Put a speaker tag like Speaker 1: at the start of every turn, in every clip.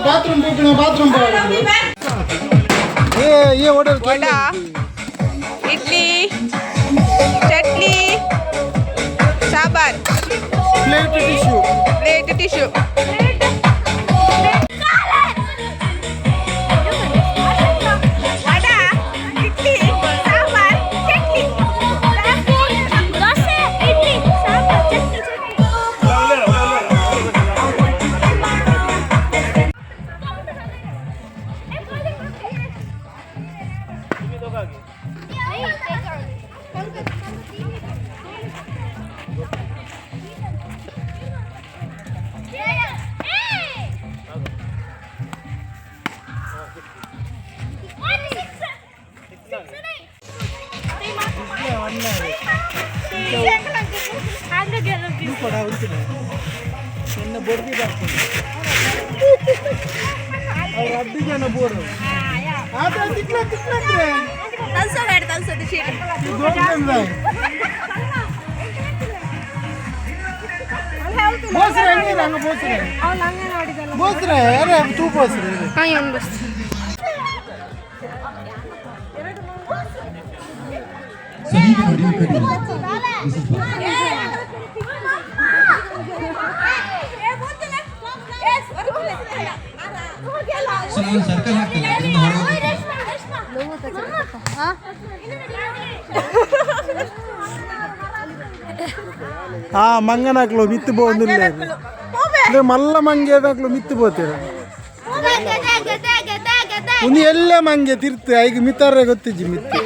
Speaker 1: Bathroom bathroom ये hotel
Speaker 2: vada idli chutney sambar
Speaker 1: plate tissue
Speaker 2: plate tissue. Vada idli sambar chutney.
Speaker 3: Dosa idli sambar chutney.
Speaker 1: ಆ ಮಂಗನಾಕ್ಲು ಮಿತ್ತು ಪೋಂದಿಲ್ಲ ಮಲ್ಲ ಮಂಗೆದಾಕ್ಲು ಮಿತ್ತು ಪೋತೀರ ಒಂದು ಎಲ್ಲ ಮಂಗೆ ತಿರ್ತು ಐಗ ಮಿತ್ತಾರ ಗೊತ್ತಿಜ್ಜಿ ಮಿತ್ತು.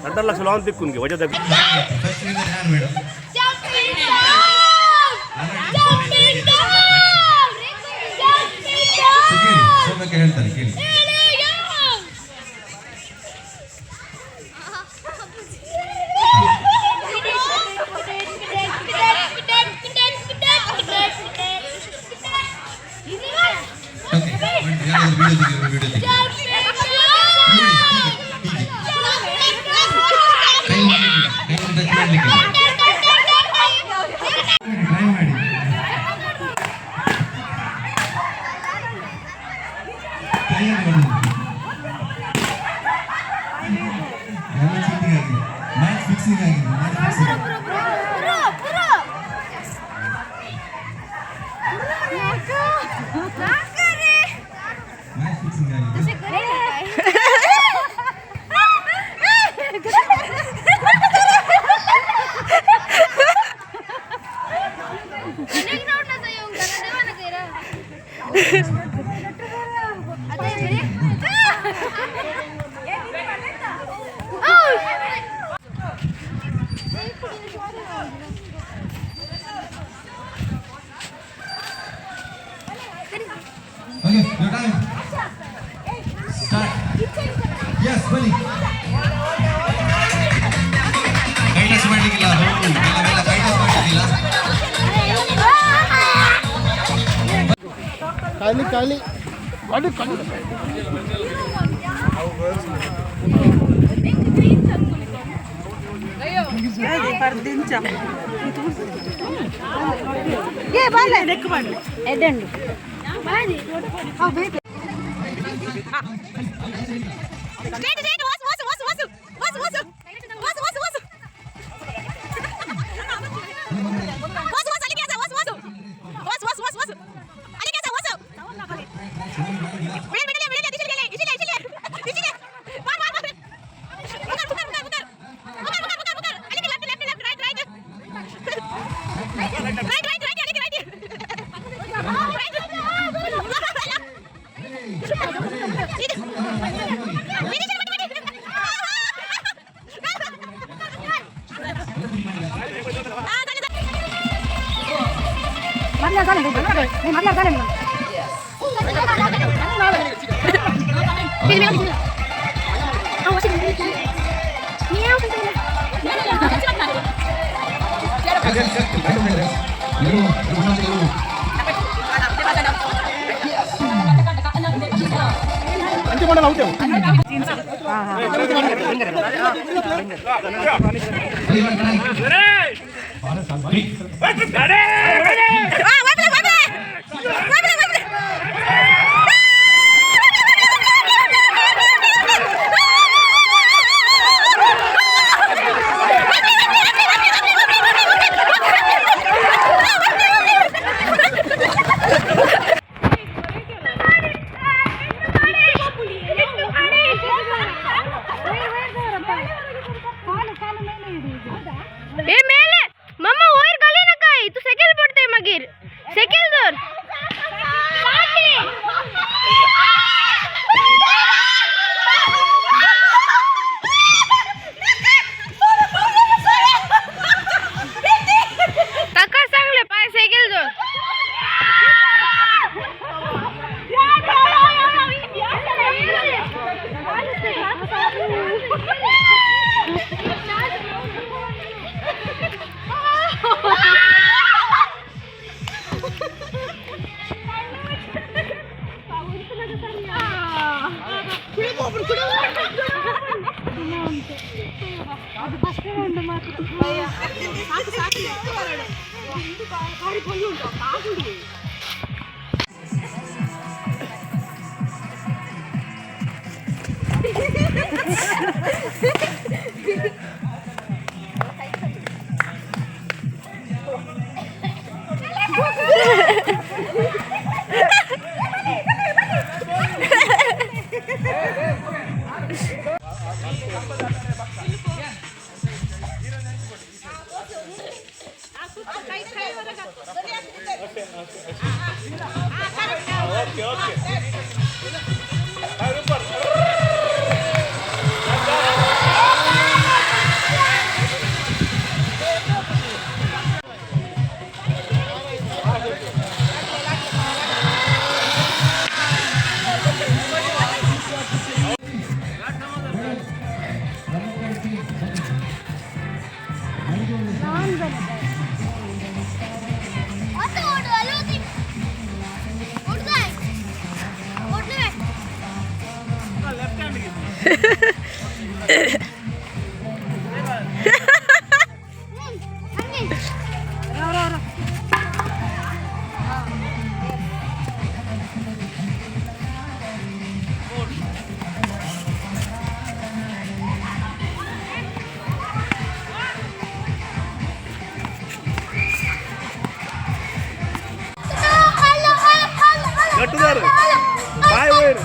Speaker 4: 2.5 lakh loan ತಿಕ್ಕು ವಜಾ.
Speaker 5: ಹೇಳ್ತಾರೆ ಕೇಳಿ. ಫಿಕ್ಸಿಂಗ್ ಆಗಿದೆ, ಮ್ಯಾಚ್ ಫಿಕ್ಸಿಂಗ್ ಆಗಿದೆ, ಮ್ಯಾಚ್ ಫಿಕ್ಸಿಂಗ್. ಮ್ಯಾಚ್ ಫಿಕ್ಸಿಂಗ್ ಆಗಿದೆ. Okay, your time. Start. Yes, ಬನ್ನಿ. ಕೈ ಟಚ್ ಮಾಡ್ಲಿಕ್ಕಿಲ್ಲ. ಹೌದು, ಮೇಲ ಮೇಲ ಕೈ ಟಚ್ ಮಾಡ್ಲಿಕ್ಕಿಲ್ಲ.
Speaker 1: ಖಾಲಿ ಖಾಲಿ ಗಾಡಿ ಖಾಲಿ.
Speaker 2: Straight, straight, Vasu, Vasu, Vasu, Vasu, Vasu, Vasu, Vasu, Vasu, Vasu. Vasu, Vasu, ಅಲ್ಲಿಗೆ ಆಸ, ವಾಸು, ವಾಸು. ವಾಸು, ವಾಸು, ವಾಸು, ವಾಸು. ಅಲ್ಲಿಗೆ ಆಸ, ವಾಸು. ಬಿಡಲಿ, ಬಿಡಲಿ, ಬಿಡಲಿ, ಇಶಿಲೆ, ಇಶಿಲೆ, ಇಶಿಲೆ, ಇಶಿಲೆ. ಮಾರ್, ಮಾರ್, ಮಾರ್. ಮುಖರ್, ಮುಖರ್, ಮುಖರ್, ಮುಖರ್. ಮುಖರ್, ಮುಖರ್, ಮುಖರ್, ಮುಖರ್. ಅಲ್ಲಿಗೆ left, left, left, right, right. Right, right, right, ಅಲ್ಲಿಗೆ right. Right. ಇದು. ಇದು, ಬಿಡಿ, ಬಿಡಿ.
Speaker 1: ಅಂಚೆ ಮಾಡಲ್ಲ ಔಟ್.
Speaker 2: ಆ, ವೈಬ್ಲೆ, ವೈಬ್ಲೆ. ವೈಬ್ಲೆ, ವೈಬ್ಲೆ.
Speaker 3: ए मेले मम्मा वयर घाली नका, तू सेकेल पडतय मागीर, सेकेल धर. ताका सांगले पाय सेकेल धर.
Speaker 4: मुखार पाय वयर.